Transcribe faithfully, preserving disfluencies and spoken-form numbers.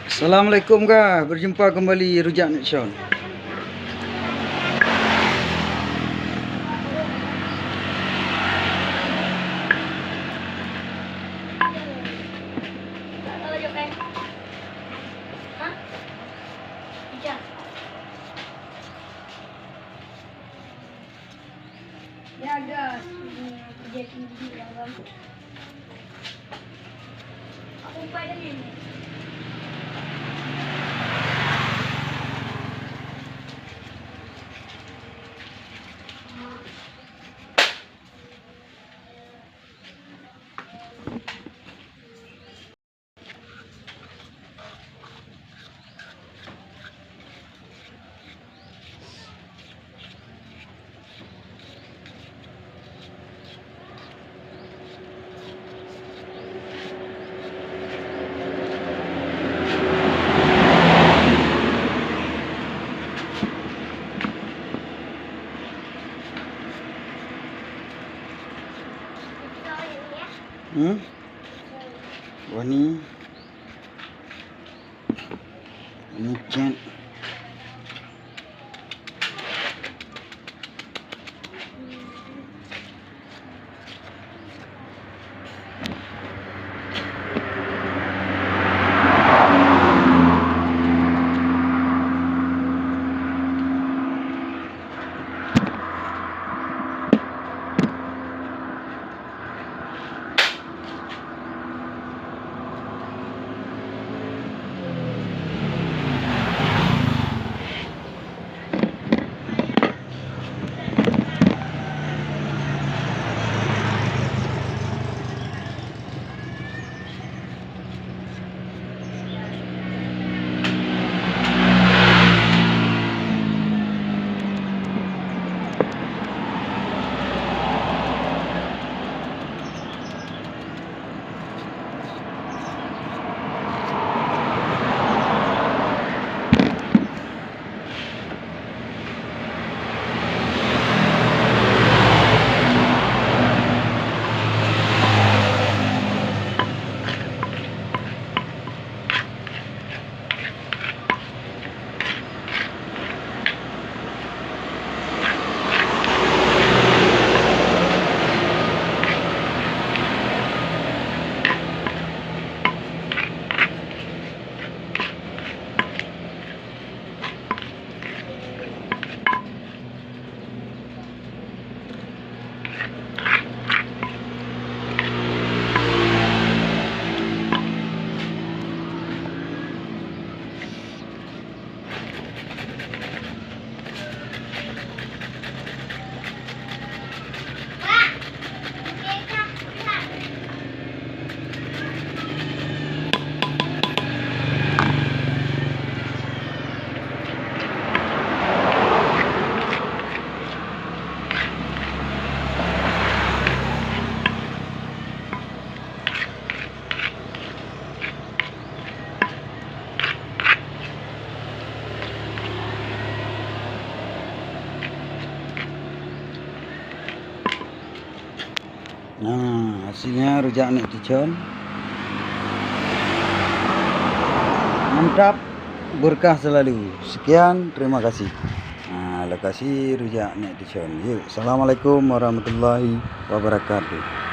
Assalamualaikum, ka. Berjumpa kembali Rujak Nek Shon. Ya, gas. Ini kerja tinggi, ya, Bang. Aku lupa tadi ni. Hmm? Wani. Ini cek. Nah, hasilnya rujak Nek Ticon. Mantap, berkah selalu. Sekian, terima kasih. Nah, lokasi rujak Nek Ticon. Yuk, assalamualaikum warahmatullahi wabarakatuh.